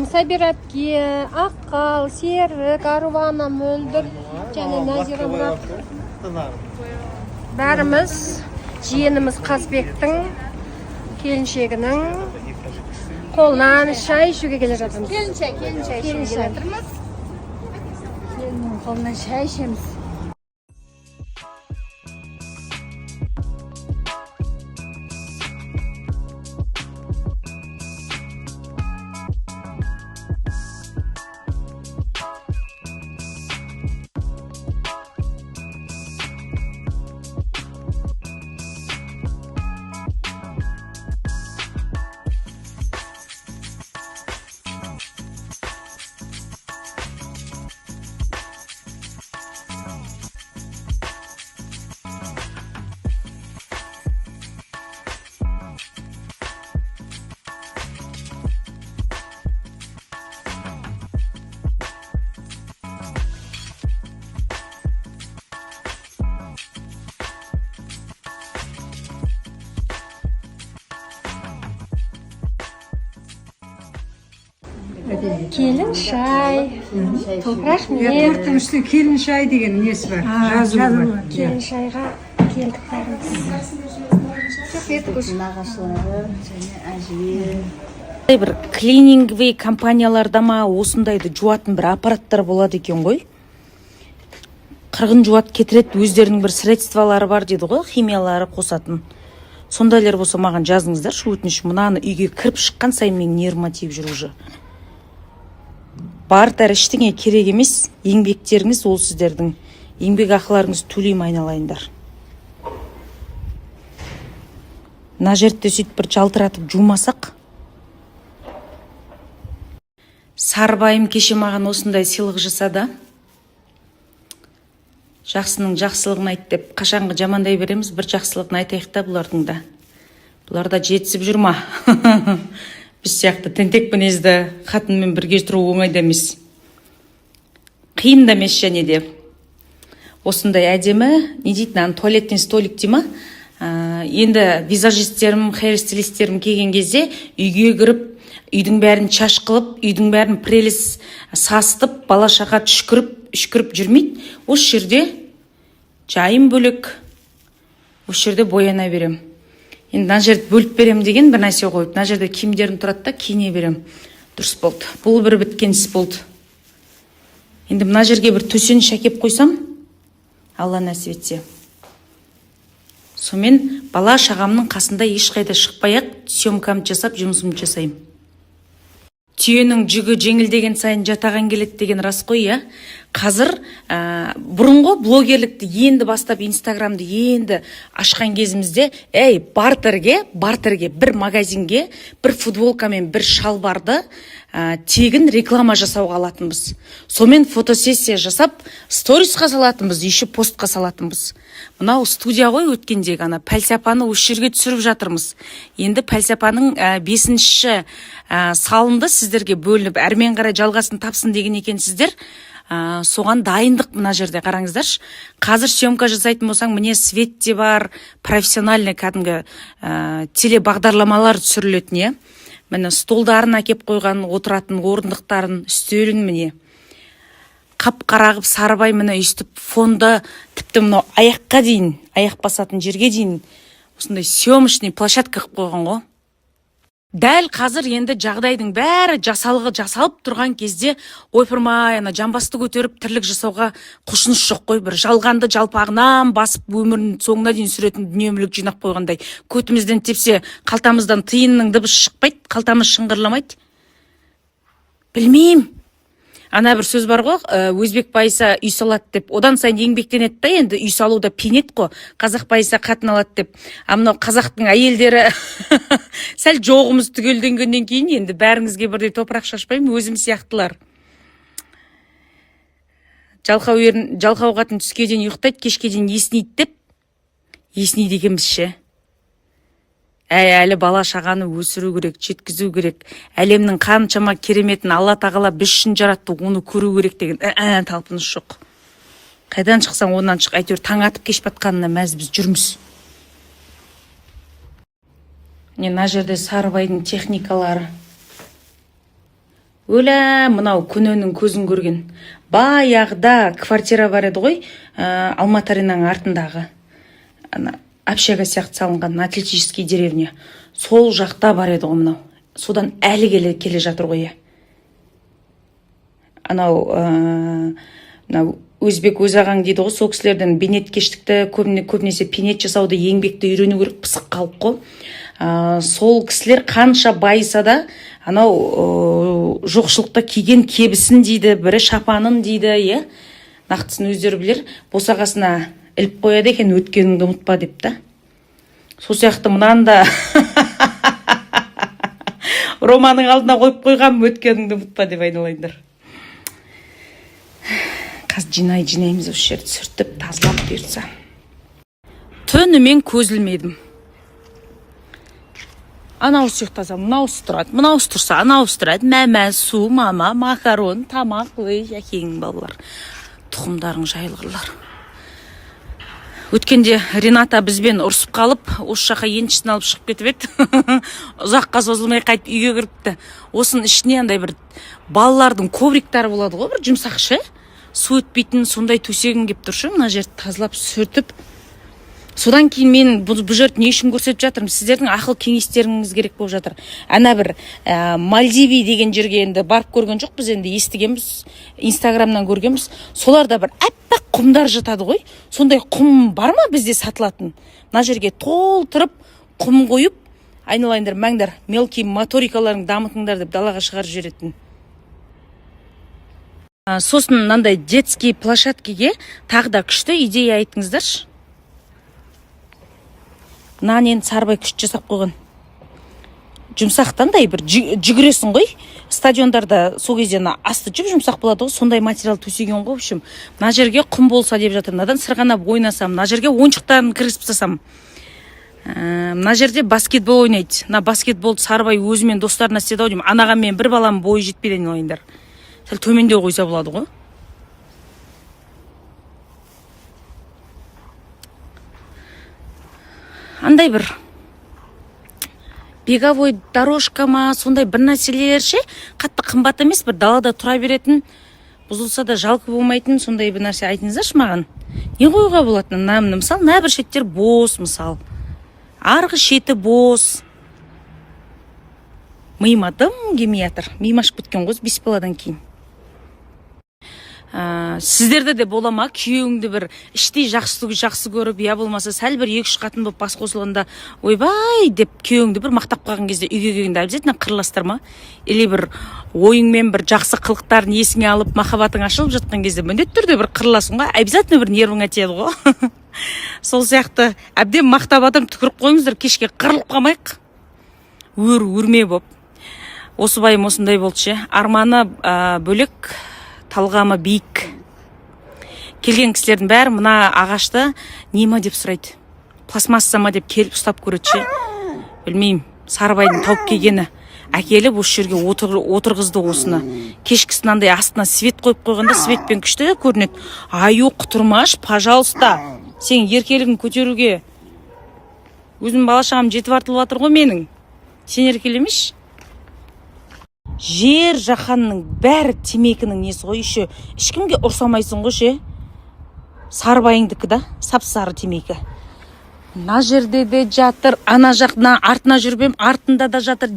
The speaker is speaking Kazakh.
Сабира әпке, Аққал, Серік, Аруана, Мөлдір және Назира, Мұрат, бәріміз жиеніміз Қазбектің келіншегінің қолынан шай ішуге келе жатырмыз. Келін шай, келін шай Келін ішуге шай. жатырмыз. Келіннің қолынан шай ішеміз. Келін шай. Рахмет. Торттың үстіне «келін шай» деген несі бар, жазуы бар. Келін шайға келдік бәріміз. Нағашылары және әже. Бір клининговый компанияларда ма, осындайды жуатын бір аппараттар болады екен ғой. Қырғын жуат кетіреді, өздерінің бір средстволары бар дейді ғой, химиялары қосатын. Сондайлар болса, маған жазыңыздаршы, өтініш. Мынаны үйге кіріп шыққан сайын менің нервыма тиіп жүр уже. Бартер ештеңе керек емес, еңбектеріңіз ол, сіздердің еңбек ақыларыңыз төлеймін, айналайындар. Мына жерді де сөйтіп бір жалтыратып жумасақ. Сарыбайым кеше маған осындай сыйлық жасады. Жақсының жақсылығын айт деп қашанғы жамандай береміз, бір жақсылығын айтайық та бұлардың да. Бұлар да жетісіп жүр ма? Біз сияқты тентек мінезді қатынмен бірге тұру оңай да емес, қиын да емес. Және де осындай әдемі, не дейді мынаны, туалетный столик дей ма? Енді визажисттерім, хейр-стилистерім келген кезде үйге кіріп, үйдің бәрін шаш қылып, үйдің бәрін прелесть сасытып, бала шаға түшкіріп үшкіріп жүрмейді. Осы жерде жайым бөлек, осы жерде бояна берем. Енді мына жерді бөліп берем деген бір нәрсе қойып, мына жерде киімдерім тұрады да, киіне берем. Дұрыс болды, бұл бір біткен іс болды. Енді мына жерге бір төсеніш әкеп қойсам, Алла нәсіп етсе, сонымен бала шағамның қасында ешқайда шықпай ақ съемкамды жасап, жұмысымды жасаймын. Түйенің жүгі жеңілдеген сайын жатаған келеді деген рас қой, иә. Қазір бұрынғы блогерлікті енді бастап, Инстаграмды енді ашқан кезімізде, ей, бартерге бір магазинге бір футболка мен бір шалбарды тегін реклама жасауға алатынбыз. Сонымен фотосессия жасап, сторисқа салатынбыз, еще постқа салатынбыз. Мынау студия ғой, өткендегі ана пәлсапаны осы жерге түсіріп жатырмыз. Енді пәлсапаның бесінші салынды сіздерге бөлініп, әрмен қарай жалғасын тапсын деген екенсіздер. Соған дайындық. Мына жерде қараңыздаршы, қазір съемка жасайтын болсаң, міне, свет те бар, профессиональный кәдімгі телебағдарламалар түсірілетін, иә. Міне, столдарын әкеп қойған, отыратын орындықтарын, үстелін, міне, қап қара қылып Сарыбай, міне, өйстіп фонда, тіпті мынау аяққа дейін, аяқ басатын жерге дейін осындай съемочный площадка қылып қойған ғой. Дәл қазір енді жағдайдың бәрі жасалғы жасалып тұрған кезде, ойпырмай, ана жамбасты көтеріп тірлік жасауға құлшыныс жоқ қой. Бір жалғанды жалпағынан басып, өмірінің соңына дейін сүретін дүние мүлік жинап қойғандай, көтімізден тепсе, қалтамыздан тиынның дыбысы шықпайды, қалтамыз шыңғырламайды. Білмеймін, ана бір сөз бар ғой, өзбек байыса, үй салады деп, одан сайын еңбектенеді да, енді үй салу да пейнет қой. Қазақ байыса, қатын алады деп. А мынау қазақтың әйелдері сәл жоғымыз түгелденгеннен кейін, енді бәріңізге бірдей топырақ шашпаймын, өзім сияқтылар, жалқау ерін, жалқау қатын түске дейін ұйықтайды, кешке дейін есінейді деп, есінейді екенбіз ше. Әй, әлі бала шағаны өсіру керек, жеткізу керек, әлемнің қаншама кереметін Алла тағала біз үшін жаратты, оны көру керек деген талпыныс жоқ. Қайдан шықсаң, онан шық, әйтеуір таң атып, кеш батқанына мәз біз жүрміз. Міне, мына жерде Сарыбайдың техникалары. Өлә, мынау көненің көзін көрген. Баяғыда квартира бар еді ғой, Алматы Аренаның артындағы ана общага сияқты салынған, атлетический деревня, сол жақта бар еді ғой мынау. Содан әлі келе жатыр ғой, иә. Анау мынау өзбек өз ағаң дейді ғой, сол кісілерден бейнеткештікті, көбінесе пейнет жасауды, еңбекті үйрену керек, пысық халық қой. Сол кісілер қанша байыса да, анау жоқшылықта киген кебісін дейді, бірі шапанын дейді, иә, нақтысын өздері білер, босағасына іліп қояды екен, өткеніңді ұмытпа деп та. Сол сияқты мынаны да Романың алдына қойып қойғанмын, өткеніңді ұмытпа деп. Айналайындар, қазір жинаймыз осы жерді, сүртіп, тазалап бұйыртса. Түнімен көз ілмедім. Анауысы ұйықтаса, мынауысы тұрады, мынауысы тұрса, анауысы тұрады. Мә, су, мама, макарон, тамақ. Ой, әкеңнің балалар, тұқымдарың жайылғырлар. Өткенде Рената бізбен ұрысып қалып, осы жаққа еншісін алып шығып кетіп еді. Ұзаққа созылмай қайтып үйге кіріпті. Осының ішіне андай бір балалардың ковриктары болады ғой, бір жұмсақ ше, су өтпейтін, сондай төсегім келіп тұр ше. Мына жерді тазалап, сүртіп, содан кейін мен бұл жерді не үшін көрсетіп жатырмын? Сіздердің ақыл кеңестеріңіз керек болып жатыр. Ана бір Мальдиви деген жерге енді барып көрген жоқпыз, енді естігенбіз, инстаграмнан көргенбіз. Соларда бір аппақ құмдар жатады ғой. Сондай құм бар ма бізде сатылатын? Мына жерге толтырып құм қойып, айналайындар, маңдар, мелкий моторикаларыңды дамытыңдар деп далаға шығарып жіберетін. Сосын мынандай детский площадкеге тағы да күшті идея айтыңыздаршы. Мынаны енді Сарыбай күшті жасап қойған, жұмсақ та, андай бір жүгіресің ғой стадиондарда, сол кезде ана асты жұп жұмсақ болады ғой, сондай материал төсеген ғой. В общем, мына жерге құм болса деп жатыр. Мынадан сырғанап ойнасам, мына жерге ойыншықтарын кіргізіп тастасам. Мына жерде баскетбол ойнайды. Мына баскетболды Сарыбай өзімен достарына істеді ау деймін. Анаған мен бір баламның бойы жетпейді, айналайындар, сәл төмендеу қойса болады ғой. Андай бір беговой дорожка ма, сондай бір нәрселер ше, қатты қымбат емес, бір далада тұра беретін, бұзылса да жалко болмайтын, сондай бір нәрсе айтыңыздаршы маған. Не қоюға болады? Мына, мысалы, мына бір шеттер бос, мысалы, арғы шеті бос. Миыма дым келмей жатыр, миым ашып кеткен ғой бес баладан кейін. Сіздерде де бола ма, күйеуіңді бір іштей жақсы көріп, я болмаса сәл бір екі үш қатын болып бас қосылғанда, ойбай деп күйеуіңді бір мақтап қалған кезде, үйге келгенде обязательно қырыласыздар ма? Или бір ойыңмен бір жақсы қылықтарын есіңе алып, махаббатың ашылып жатқан кезде міндетті түрде бір қырыласың ғой, обязательно бір нервіңе тиеді ғой. Сол сияқты әбден мақтап жатырмын, түкіріп қойыңыздар, кешке қырылып қалмайық өр өрме болып. Осы байым осындай болды ше, арманы бөлек, талғамы биік. Келген кісілердің бәрі мына ағашты не ма деп сұрайды, пластмасса ма деп келіп ұстап көреді ше. Білмеймін, Сарыбайдың тауып келгені, әкеліп осы жерге отырғызды осыны. Кешкісін андай астына свет қойып қойғанда, светпен күшті көрінеді. Аю, құтырмаш, пожалуйста, сен еркелігін көтеруге өзім бала шағам жетіп артылып жатыр ғой менің, сен еркелемеші. Жер жаһанның бәрі темекінің несі ғой, еще ешкімге ұрса алмайсың ғой ше. Сарыбайыңдікі да сап сары темекі мына жерде де жатыр, ана жақ, мына артына жүріп едім, артында да жатыр.